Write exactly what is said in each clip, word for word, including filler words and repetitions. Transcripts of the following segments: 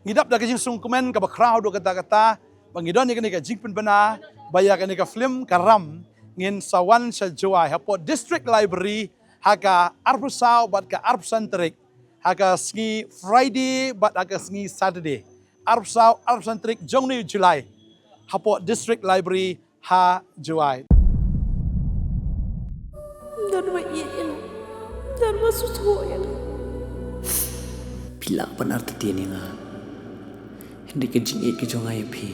Ngi dap da ka jingsngewkmen kaba khraw haduh katta katta ba ngi don ïa kane ka jingpynbna ba ïa kane ka film Ka Ram ngin sa wan sha Jowai hapoh District Library ha ka arphew saw bad ka arphew san tarik, ha ka sngi Friday bad ha ka sngi Saturday, arphew saw arphew san tarik jong une u July, hapoh District Library ha Jowai. Don ba ïeit ïa nga. Don ba sngewthuh ïa nga. Phi lah ban artatien ïa nga. Hynrei ka jingïeit ka jong nga ïa phi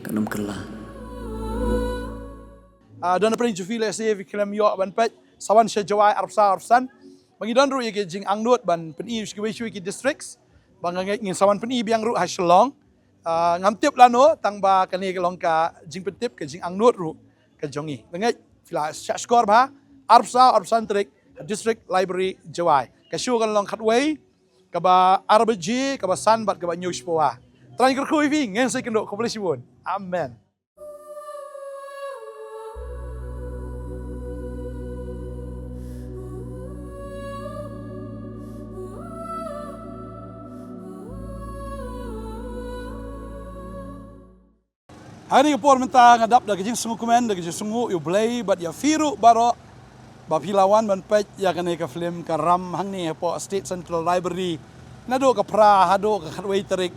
kan ym kylla. Ah, don na pdeng jong phi lehse phi khlem ïoh ban peit, sa wan sha Jowai arphew saw arphew san. Ba ngi don ruh ïa ki jingangnud ban pyni sha kiwei kiwei ki districts. Ba nga ngeit ngin sa wan pyni biang ruh ha Shillong. Ah, ngam tip lano, tang ba kane ka long ka jingpyntip, ka jingangnud ruh ka jong ngi. Nga ngeit phi la shah shkor bha, arphew saw arphew san tarik, District Library Jowai. Ka show kan long khatwei, kaba ar baje, kaba san bad kaba hynñiew shiphew. Trai kyrkhu ïa phi, ngin sa ïakynduh, khublei shibun. Amen. Ha kane ka por mynta nga dap da ka jingsngewkmen, da ka jingsngewnguh ïa U Blei bad ïa phi ruh baroh ba phi la wan ban peit ïa kane ka film Ka Ram hangne hapoh State Central Library naduh ka phra haduh ka khatwei tarik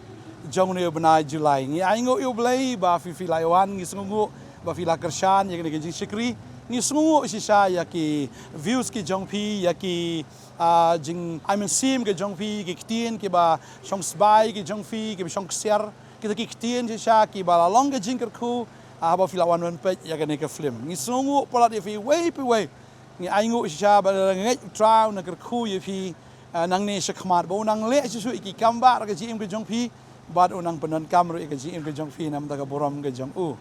jong une u bnai July. Ngi ainguh ïa U Blei ba phi, phi la wan, ngi sngewnguh ba phi la kyrshan ïa kane ka jingshakri. Ngi sngewnguh shisha ïa ki views ki jong phi, ïa ki, ah, jingai mynsiem ki jong phi, ki ktien kiba shong sbai ki jong phi, kiba shong ksiar. Kita ki ktien shisha kiba la long ka jingkyrkhu, ah, haba phi la wan ban peit ïa kane ka film. Ngi sngewnguh palat ïa phi uwei pa uwei. Ngi ainguh shisha ba la ngeit U Trai un nang kyrkhu ïa phi, ah, nangne shakhmat, ba un nang leh shisha ïa ki kam ba ha ka jingim ka jong phi, bad un nang pyndonkam ruh ïa ka jingim ka jong phi namar ka burom ka jong u.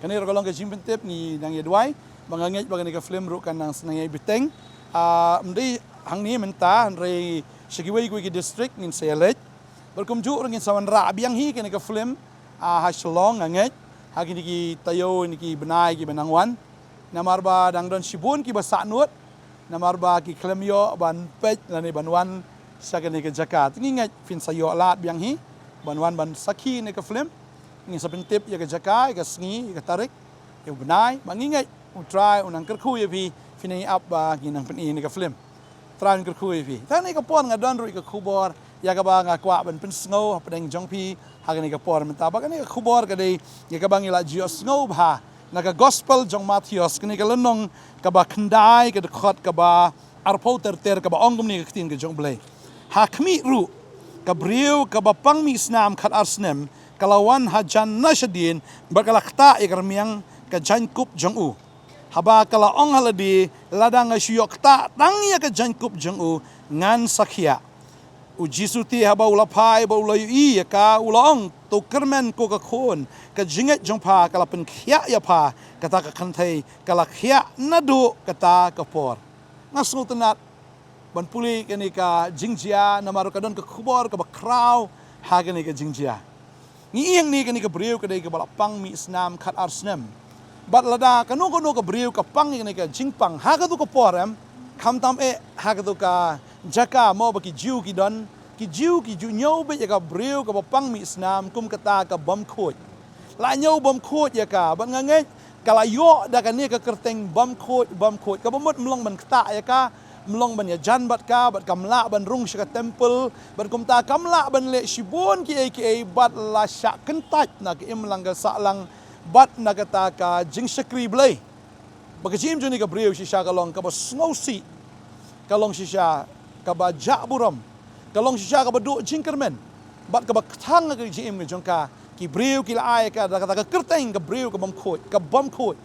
Kane ruh ka long ka jingpyntip, ngi nang ïa duwai ba nga ngeit ba kane ka film ruh kan nang sa nang ïa bteng. Ah, ym dei hangne mynta, hynrei sha kiwei kiwei ki district ngin sa ïa leit. Bad kumjuh ruh ngin sa wanrah biang hi kane ka film, ah, ha Shillong, nga ngeit, ha kine ki taïew, kine ki bnai kiba nang wan. Namar ba dang don shibun kiba sahnud, namar ba ki khlem ïoh ban peit lane ban wan sha kane ka jaka. Te ngi ngeit phin sa ïoh lad biang hi ban wan ban sakhi ïa kane ka film. Ngin sa pyntip ïa ka jaka, ïa ka sngi, ïa ka tarik, ïa u bnai, ba ngi ngeit U Trai un nang kyrkhu ïa phi, phin ïa ap ba ngin nang pyni ïa kane ka film. Trai un kyrkhu ïa phi. Te ha kane ka por nga don ruh ïa ka khubor ïa kaba nga kwah ban pynsngew hapdeng jong phi ha kane ka por mynta. Ba kane ka khubor ka dei ïa kaba ngi la ju ïohsngew bha na ka Gospel jong Mathaios, kane ka lynnong kaba khyndai, ka dkhot kaba arphew ter ter, kaba ong kumne ka ktien ka jong U Blei: Ha khmih ruh, ka briew kaba pang mih snam khatar snem ka la wan hajan na shadien bad ka la ktah ïa ka rmiang ka jaiñkup jong u. Haba ka la ong ha lade, lada nga shu ïoh ktah tang ïa ka jaiñkup jong u, ngan sa khiah. U Jisu te haba u la phai bad u la ïohi ïa ka, u la ong, to kyrmen ko ka khun, ka jingngeit jong pha ka la pynkhiah ïa pha. Kata ka kynthei ka la khiah naduh kata ka por. Nga sngewtynnat ban pule kane ka jingjia namar ka don ka khubor kaba khraw ha kane ka jingjia. Ngi ïeng ne kane ka briew ka dei kaba la pang mih snam khatar snem. Bad lada kano kano ka briew ka pang ïa kane ka jingpang ha kato ka por, em, khamtam eh ha kato ka jaka mo ba ki Jiw ki don, ki Jiw ki ju ñiew beit ïa ka briew kaba pang mih snam kum kata ka bym khuid. La ñiew bym khuid ïa ka, bad nga ngeit ka la ïoh da kane ka kyrteng bym khuid, bym khuid. Kaba mut ym long ban ktah ïa ka, ym long ban ïajan bad ka, bad kam lah ban rung sha ka temple, bad kumta kam lah ban leh shibun kiei kiei, bad la shah kyntait na ka imlang ka sahlang bad na kata ka jingshakri Blei. Ba ka jingim jong kane ka briew shisha ka long kaba sngewsih, ka long shisha kaba jah burom, ka long shisha kaba duh jingkyrmen, bad kaba kthang ha ka jingim ka jong ka. Ki briew ki la ai ïa ka da kata ka kyrteng ka briew ka bym khuid, ka bym khuid.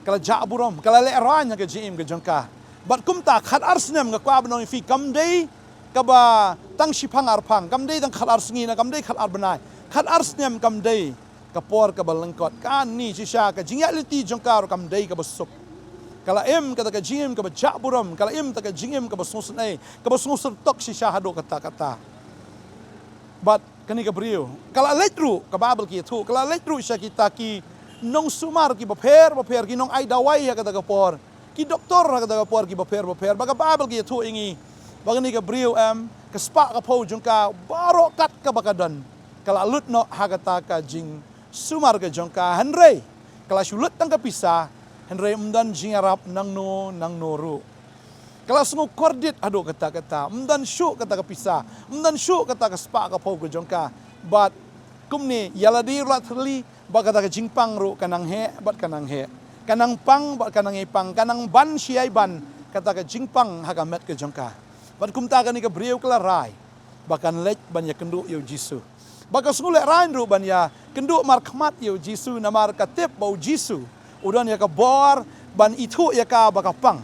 Ka la jah burom, ka la lehraiñ ha ka jingim ka jong ka. Bad kumta khatar snem, nga kwah ban ong ïa phi, kam dei kaba tang shiphang arphang, kam dei tang khatar sngi, na kam dei khatar bnai. Khatar snem kam dei ka por kaba lyngkot. Kane shisha ka jingïaid lynti jong ka ruh kam dei kaba suk. Ka la im kata ka jingim kaba jah burom, ka la im kata ka jingim kaba sngewsynei, kaba sngewsyntok shisha haduh katta katta. Bad kane ka briew ka la leit ruh, ka Baibl ka ïathuh, ka la leit ruh sha kita ki nongsumar kiba pher bapher, ki nongai dawai ha kata ka por, ki doktor ha kata ka por kiba pher bapher. Bad ka Baibl ka ïathuh ïa ngi ba kane ka briew, em, ka spah ka phew jong ka baroh kat kaba ka don, ka la lut noh ha kata ka jingsumar ka jong ka, hynrei ka la shu lut tang ka pisa, hynrei ym don jingïarap nangno nangno ruh. Ka la sngew kordit haduh katta katta, ym don shuh kata ka pisa, ym don shuh kata ka spah ka phew ka jong ka. Bad kumne ïa lade ruh la thylli, bad kata ka jingpang ruh ka nang heh bad ka nang heh, ka nang pang bad ka nang ïai pang, ka nang ban shi ïai ban kata ka jingpang ha ka met ka jong ka. Bad kumta kane ka briew ka la rai ba kan leit ban ïakynduh ïa u Jisu. Ba ka sngew lehraiñ ruh ban ïakynduh markhmat ïa u Jisu, namar ka tip ba u Jisu u don ïa ka bor ban ithuh ïa ka ba ka pang.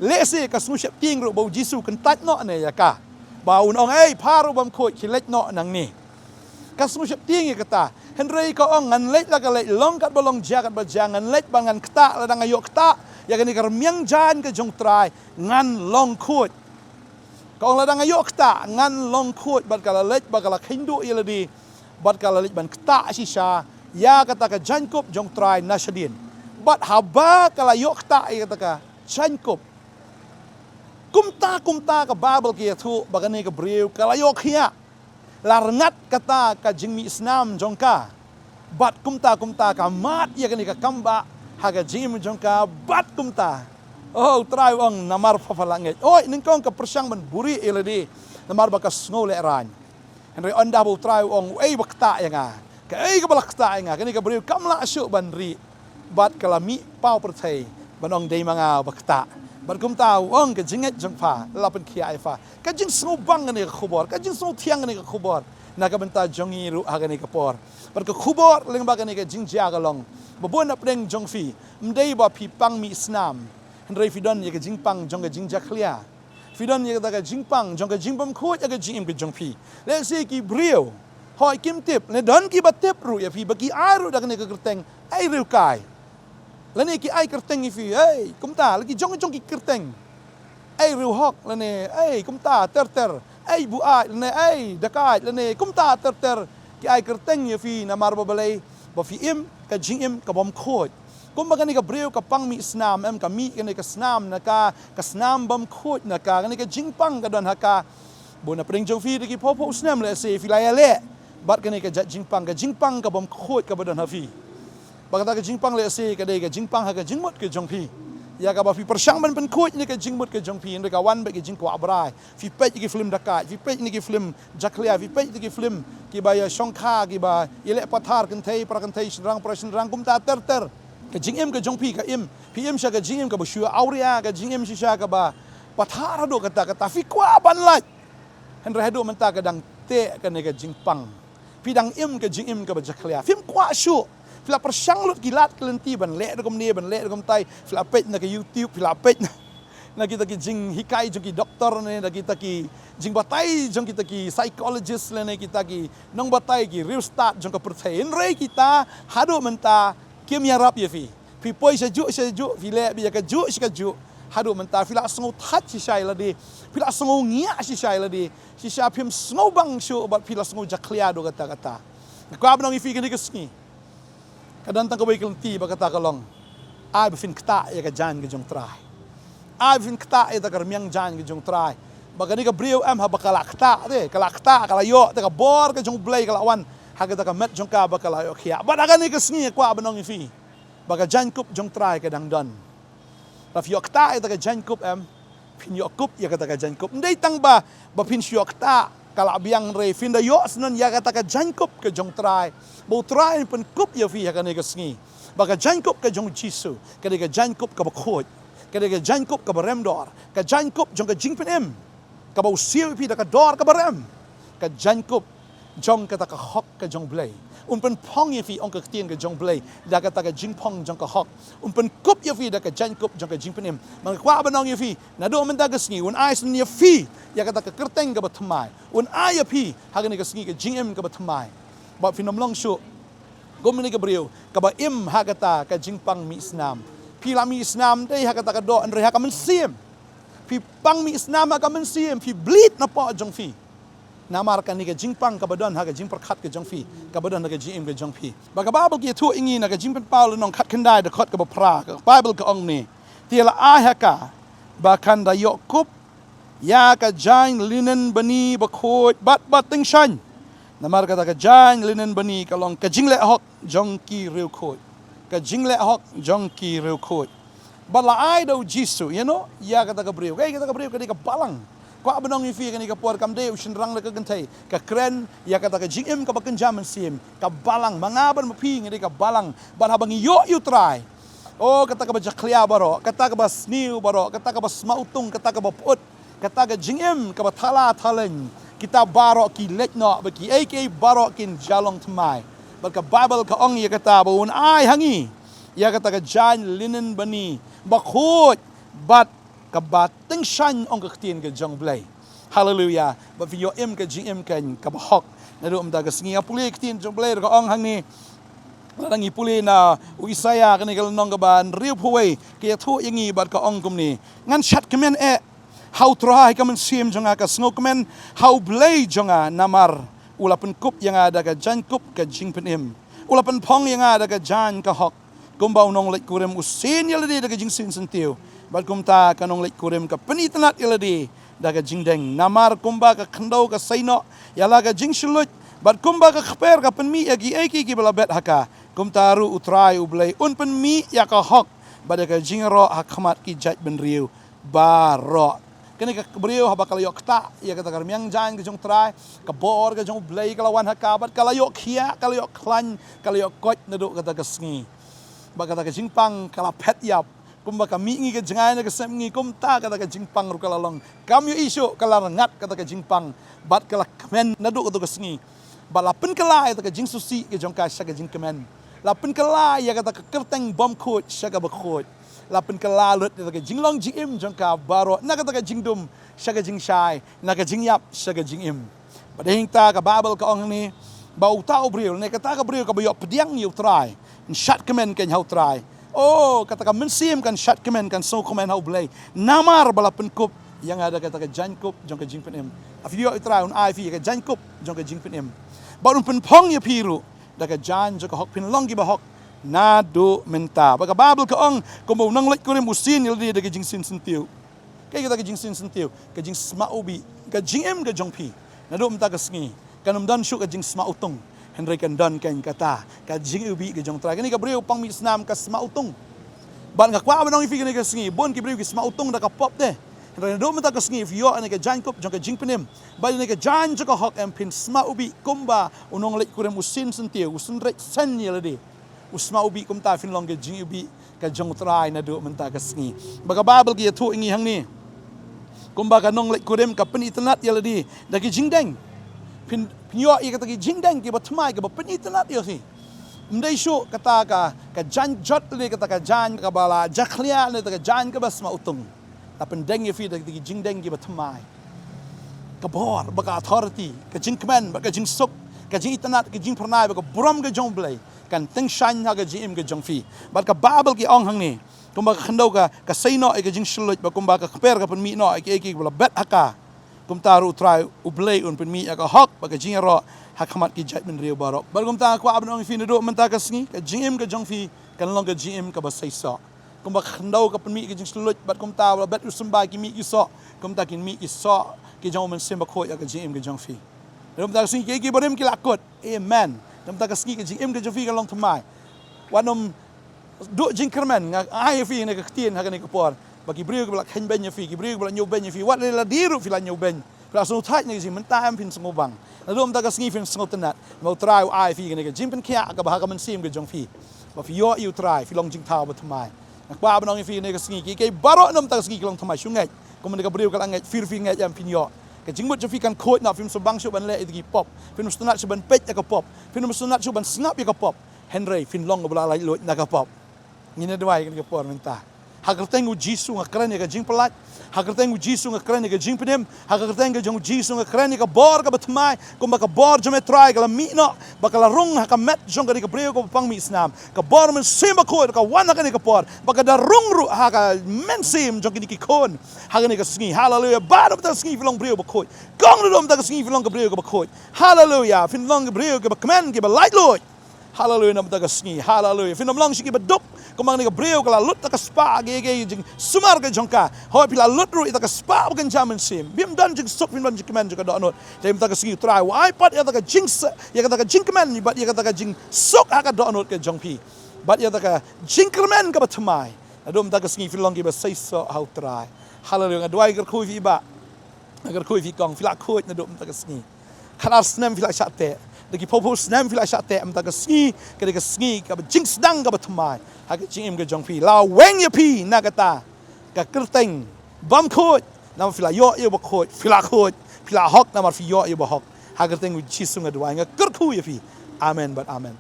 Lehse ka sngew sheptieng ruh ba u Jisu kyntait noh ne ïa ka, ba un ong, "Ei, pha ruh bym khuid, khie leit noh nangne." Ka sngew sheptieng ïa kata, hynrei ka ong, "Ngan leit la ka leit, long katba long, jia katba jia, ngan leit ba ngan ktah, lada nga ïoh ktah ïa kane ka rmiang jaiñ ka jong U Trai, ngan long khuid." Ka ong, "Lada nga ïoh ktah, ngan long khuid." Bad ka la leit bad ka la kheiñ duh ïa lade, bad ka la leit ban ktah shisha ïa kata ka jaiñkup jong U Trai na shadien. Bad haba ka la ïoh ktah ïa kata ka jaiñkup, kumta kumta ka Baibl ka ïathuh ba kane ka briew ka la ïoh khiah. La rngat kata ka jingmih snam jong ka. Bad kumta kumta ka mad ïa kane ka kambah ha ka jingim jong ka, bad kumta, oh, U Trai u ong, "Namar pha, pha la ngeit." Oi, nyngkong ka pyrshang ban buhrieh ïa lade namar ba ka sngew lehraiñ. Hynrei ynda ba U Trai u ong, "Uei ba ktah ïa nga? Kaei kaba la ktah ïa nga?" Kane ka briew kam lah shuh ban rieh. Bad ka la mih paw pyrthei ban ong, "Dei ma nga ba ktah." Bad kumta u ong, "Ka jingngeit jong pha la pynkhiah ïa pha." Ka jingsngewbang kane ka khubor, ka jingsngewthiang kane ka khubor na ka bynta jong ngi ruh ha kane ka por. Bad ka khubor lyngba kane ka jingjia ka long ba bun na pdeng jong phi, ym dei ba phi pang mih snam, hynrei phi don ïa ka jingpang jong ka jingjakhlia. Phi don ïa kata ka jingpang jong ka jingbymkhuid ha ka jingim ka jong phi. Lehse ki briew, hooid, kim tip, ne don kiba tip ruh ïa phi ba ki ai ruh da kane ka kyrteng, "Ei riewkai." Lane ki ai kyrteng ïa phi, "Ei, kumta," la ki jong jong ki kyrteng, "Ei riewhok," lane, "Ei, kumta ter ter, ei buaid," lane, "Ei dakaid," lane, "Kumta ter ter." Ki ai kyrteng ïa phi namar ba balei? Ba phi im ka jingim ka bymkhuid. Kumba kane ka briew ka pang mih snam, em, ka mih kane ka snam na ka, ka snam bymkhuid na ka, kane ka jingpang ka don ha ka. Bun na pdeng jong phi da ki phew phew snem lehse phi la ïaleh bad kane ka jait jingpang, ka jingpang ka bymkhuid kaba don ha phi. Bad kata ka jingpang lehse ka dei ka jingpang ha ka jingmut ka jong phi, ïa kaba phi pyrshang ban pynkhuid ne ka jingmut ka jong phi, hynrei ka wan bad ka jingkwah brai. Phi peit ïa ki film dakaid, phi peit ïa ki film jakhlia, phi peit ïa ki film kiba ïa shongkha, kiba ïaleh pathar, kynthei para kynthei, shynrang para shynrang, kumta ter ter. Ka jingim ka jong phi ka im, phi im sha ka jingim kaba shu awria, ka jingim shisha kaba pathar haduh katta katta, phi kwah ban lait. Hynrei haduh mynta ka dang teh kane ka jingpang. Phi dang im ka jingim kaba jakhlia, phim kwah shuh. Phi la pyrshang lut ki lad ki lynti ban leh da kumne, ban leh da kumtai. Phi la peit na ka YouTube, phi la peit na, na kita ki jinghikai jong ki doktor ne, na kita ki jingbatai jong kita ki psychologist lane kita ki nongbatai, ki riewstad jong ka pyrthei. Hynrei kita haduh mynta kim ïarap ïa phi. Phi poi shajuh shajuh, phi leh beit ïa kajuh shi kajuh. Haduh mynta phi la sngew thait shisha ïa lade, phi la sngew ngiah shisha ïa lade. Shisha phim sngewbang shuh bad phi la sngew jakhlia haduh katta katta. Nga kwah ban ong ïa phi kane ka sngi, ka don tang kawei ka lynti, bad kata ka long, ai ba phin ktah ïa ka jaiñ ka jong U Trai. Ai ba phin ktah ïa kata ka rmiang jaiñ ka jong U Trai. Bad kane ka briew, em, haba ka la ktah te, ka la ktah, ka la ïoh te ka bor ka jong U Blei ka la wan ha kata ka met jong ka, bad ka la ïoh khiah. Bad ha kane ka sngi nga kwah ban ong ïa phi ba ka jaiñkup jong U Trai ka dang don. Lada phi ïoh ktah ïa kata ka jaiñkup, em, phin ïoh kup ïa kata ka jaiñkup. Ym dei tang ba, ba phin shu ïoh ktah ka la biang, hynrei phin da ïoh shen ïa kata ka jaiñkup ka jong U Trai. Ba U Trai un pynkup ïa phi ha kane ka sngi. Ba ka jaiñkup ka jong U Jisu ka dei ka jaiñkup kaba khuid, ka dei ka jaiñkup kaba remdor, ka jaiñkup jong ka jingpynim, kaba u siew ïa phi da ka dor kaba rem, ka jaiñkup jong kata ka hok ka jong U Blei. Un pynphong ïa phi, ong ka ktien ka jong U Blei, da kata ka jingphong jong ka hok. Un pynkup ïa phi da ka jaiñkup jong ka jingpynim. Bad nga kwah ban ong ïa phi, naduh mynta ka sngi un ai shen ïa phi ïa kata ka kyrteng kaba thymmai. Un ai ïa phi ha kane ka sngi ka jingim kaba thymmai. Bad phin ym long shuh kum kane ka briew kaba im ha kata ka jingpang mih snam. Phi la mih snam dei ha kata ka doh, hynrei ha ka mynsiem. Phi pang mih snam ha ka mynsiem, phi bleed na poh jong phi. Namar kane ka jingpang kaba don ha ka jingpyrkhat ka jong phi, kaba don ha ka jingim ka jong phi. Bad ka Baibl ka ïathuh ïa ngi na ka Jingpynpaw lynnong khatkhyndai, dkhot kaba phra, ka Baibl ka ong kumne: Te la ai ha ka ba kan da ïoh kup ïa ka jaiñ linen bani bakhuid bad ba tyngshaiñ. Namar kata ka jaiñ linen bani ka long ka jingleh hok jong ki riewkhuid. Ka jingleh hok jong ki riewkhuid. Bad la ai da u Jisu, you know, ïa kata ka briew. Kaei kata ka briew? Ka dei ka balang. Kwah ban ong ïa phi kane ka por kam dei u shynrang da ka kynthei. Ka kren ïa kata ka jingim kaba kynja mynsiem. Ka balang, ma nga bad ma phi ngi dei ka balang. Bad haba ngi ïoh ïa u Trai, oh, kata kaba jakhlia baroh, kata kaba sniew baroh, kata kaba sma utung, kata kaba pyut, kata ka jingim kaba thala thaleng, kita baroh ki leit noh bad kiei kiei baroh kin ja long thymmai. Bad ka Baibl ka ong ïa kata ba un ai ha ngi ïa kata ka jaiñ linen bani ba khuid bad kaba tyngshaiñ, ong ka ktien ka jong U Blei. Haleluia. Bad phin ïoh im ka jingim keiñ kaba hok. Naduh mynta ka sngi, nga pule ka ktien jong U Blei ruh ka ong hangne. Lada ngi pule na u Isaïah kane ka lynnong kaba hynriewphew wei, ka ïathuh ïa ngi bad ka ong kumne: Ngan shad kmen eh ha U Trai, ka mynsiem jong nga ka sngewkmen ha U Blei jong nga, namar u la pynkup ïa nga da ka jaiñkup ka jingpynim. U la pynphong ïa nga da ka jaiñ ka hok. Kumba u nongleit kurim u sien ïa lade da ka jingsien syntiew, bad kumta ka nongleit kurim ka pynitynnad ïa lade da ka jingdeng. Namar kumba ka khyndew ka sei noh ïa la ka jingshylluid, bad kumba ka kper ka pynmih ïa kiei kiei kiba la bet ha ka, kumta ruh U Trai U Blei un pynmih ïa ka hok bad ïa ka jingïaroh ha khmat ki jaitbynriew baroh. Kane ka briew haba ka la ïoh ktah ïa kata ka rmiang jaiñ ka jong U Trai, ka bor ka jong U Blei ka la wan ha ka, bad ka la ïoh khiah, ka la ïoh khlaiñ, ka la ïoh koit naduh kata ka sngi. Bad kata ka jingpang ka la phet ïap. Kumba ka mih ngi ka jngai na ka sepngi, kumta kata ka jingpang ruh ka la long. Kam ïohi shuh, ka la rngat kata ka jingpang. Bad ka la kmen naduh kata ka sngi. Bad la pynkylla ïa kata ka jingsngewsih ka jong ka sha ka jingkmen. La pynkylla ïa kata ka kyrteng bymkhuid sha kaba khuid. La pynkylla lut ïa kata ka jinglong jingim jong ka baroh, na kata ka jingdum sha ka jingshai, na ka jingïap sha ka jingim. Bad hangta ka Baibl ka ong hangne ba uta u briew, ne kata ka briew kaba ïoh pdiang ïa U Trai, kan shad kmen keiñ ha U Trai. Oh, kata ka mynsiem kan shad kmen, kan sngewkmen ha U Blei. Namar ba la pynkup ïa nga da kata ka jaiñkup jong ka jingpynim. Haba phi ïoh ïa U Trai, un ai ïa phi ka jaiñkup jong ka jingpynim. Bad un pynphong ïa phi ruh da ka jaiñ jong ka hok, phin long kiba hok naduh mynta. Bad ka Baibl ka ong, kumba u nongleit kurim u sien ïa lade da ka jingsien syntiew. Kaei kata ka jingsien syntiew? Ka jingsma ubih, ka jingim ka jong phi. Naduh mynta ka sngi kan ym don shuh ka jingsma utung, hynrei kan don keiñ kata ka jingubih ka jong U Trai. Kane ka briew pang mih snam ka sma utung. Bad nga kwah ban ong ïa phi kane ka sngi, bun ki briew ki sma utung da ka pop de. Hynrei naduh mynta ka sngi phi ïoh ïa kane ka jaiñkup jong ka jingpynim, bad ïa kane ka jaiñ jong ka hok, em, phin sma ubih kumba u nongleit kurim u sien syntiew, u synreit sien ïa lade. U sma ubih, kumta phin long ka jingubih ka jong U Trai naduh mynta ka sngi. Bad ka Baibl ka ïathuh ïa ngi hangne, kumba ka nongleit kurim ka pynitynnad ïa lade da ki jingdeng. Phin, phin ïoh ïa kata ki jingdeng kiba thymmai, kiba pynitynnad ïa phi. Ym dei shuh kata ka, ka jaiñ jot lane kata ka jaiñ kaba la jakhlia lane kata ka jaiñ kaba sma utung. La pyndeng ïa phi da ki jingdeng kiba thymmai. Ka bor bad ka authority, ka jingkmen bad ka jingsuk, ka jingitynnad, ka jingphyrnai bad ka burom ka jong U Blei kan tyngshaiñ ha ka jingim ka jong phi. Bad ka Baibl ka ong hangne, kumba ka khyndew ka, ka sei noh ïa ka jingshylluid, bad kumba ka kper ka pynmih noh ïa kiei kiei kiba la bet ha ka, kumta ruh U Trai U Blei un pynmih ïa ka hok bad ka jingïaroh ha khmat ki jaitbynriew baroh. Bad kumta nga kwah ban ong ïa phi naduh mynta ka sngi, ka jingim ka jong phi kan long ka jingim kaba seisoh. Kumba ka khyndew ka pynmih ka jingshylluid, bad kumta ba la bet u symbai ki mih ki soh, kumta kin mih ki soh ki jong U Mynsiem Bakhuid ha ka jingim ka jong phi. Naduh mynta ka sngi kiei kiei barim ki la kut. Amen. Naduh mynta ka sngi ka jingim ka jong phi kan long thymmai. Wat nym duh jingkyrmen, nga ai ïa phi kane ka ktien ha kane ka por, ba ki briew kiba la kheiñ beiñ ïa phi, ki briew kiba la ñiew beiñ ïa phi, wat lei lade ruh phi la ñiew beiñ, phi la sngewthait na ka jingim, mynta em phin sngewbang. Naduh mynta ka sngi phin sngewtynnad. Namar U Trai u ai ïa phi kane ka jingpynkhiah kaba ha ka mynsiem ka jong phi, ba phi ïoh ïa U Trai, phi long jingthaw ba thymmai. Nga kwah ban ong ïa phi kane ka sngi, kiei kiei baroh naduh mynta ka sngi ki long thymmai, shu ngeit. Kumba kane ka briew ka la ngeit, phi ruh phi ngeit em phin ïoh. Ka jingmut jong phi kan khuid noh, phim sngewbang shuh ban leh ïa ki pop, phim sngewtynnad shuh ban peit ïa ka pop, phim sngewtynnad shuh ban sngap ïa ka pop. Hynrei phin long kaba la laitluid na ka pop. Ngin ïa duwai kane ka por mynta. Ha ka kyrteng U Jisu nga kren ïa ka jingpyllait. Ha ka kyrteng U Jisu nga kren ïa ka jingpynim. Ha ka kyrteng ka jong U Jisu nga kren ïa ka bor kaba thymmai. Kumba ka bor jong me Trai ka la mih noh, ba ka la rung ha ka met jong kane ka briew kaba pang mih snam. Ka bor Mynsiem Bakhuid ka wan ha kane ka por, ba ka da rung ruh ha ka mynsiem jong kine ki khun ha kane ka sngi. Haleluia. Ba naduh mynta ka sngi phin long briew bakhuid. Kong naduh mynta ka sngi phin long ka briew kaba khuid. Haleluia. Phin long ka briew kaba kmen, kaba laitluid. Haleluia, naduh mynta ka sngi. Haleluia. Phin ym long shuh kiba duk, Kumba kane ka briew ka la lut ïa ka spah, ka, ka jingsumar ka jong ka. Hooid, phi la lut ruh ïa ka spah ba kynja mynsiem. Phim don jingsuk, phim don jingkmen jong ka dohnud. Te mynta ka sngi Trai, wat ai pat ïa ka jingsa, ïa ka jingkmen, bad ïa ka jingsuk ha ka dohnud ka jong phi. Bad ïa ka jingkyrmen kaba thymmai. Naduh mynta ka sngi phin long kiba seisoh ha u Trai. Haleluia, nga duwai kyrkhu ïa phi Bah. Nga kyrkhu ïa phi Kong, phi la khuid naduh mynta ka sngi. Khatar snem phi la shah teh. Da ki phew phew snem phi la shah teh, mynta ka sngi ka dei ka sngi kaba jingsdang kaba thymmai ha ka jingim ka jong phi. La weng ïa phi na kata ka kyrteng bym khuid, namar phi la ïoh ïa uba khuid, phi la khuid, phi la hok namar phi ïoh ïa uba hok. Ha ka kyrteng u Jisu nga duwai, nga kyrkhu ïa phi. Amen bad amen.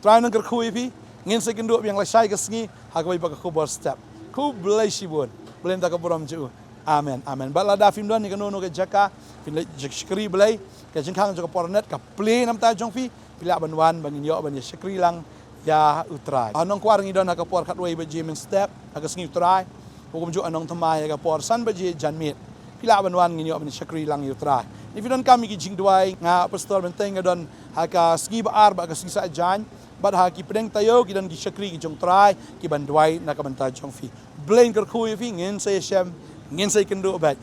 Trai, nang kyrkhu ïa phi. Ngin sa ïakynduh biang lashai ka sngi ha kawei pat ka khubor step. Khublei shibun. Blei un da ka burom jong u. Amen, amen. Bad lada phim don ïa kano kano ka jaka phin leit shakri Blei, ka jingkhang jong ka por net ka plie na ka bynta jong phi. Phi lah ban wan ba ngin ïoh ban ïa shakri lang ïa u Trai. Ha Nongkwar ngi don ha ka por khatwei baje mynstep ha ka sngi u Trai. Kumjuh ha Nongthymmai ha ka por san baje janmiet. Phi lah ban wan ngin ïoh ban ïa shakri lang ïa u Trai. Lada phi donkam ïa ki jingduwai, nga Pastor Mynteiñ nga don ha ka sngi ba ar bad ka sngi Saitjaiñ. Bad ha ki pdeng taïew ki don ki shakri ki jong u Trai kiban duwai na ka bynta jong phi. Blei un kyrkhu ïa phi, ngin sa ïashem, ngin sa ïakynduh bad.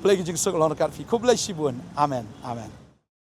Blei un jingsuk long ryngkat phi. Khublei shibun. Amen. Amen.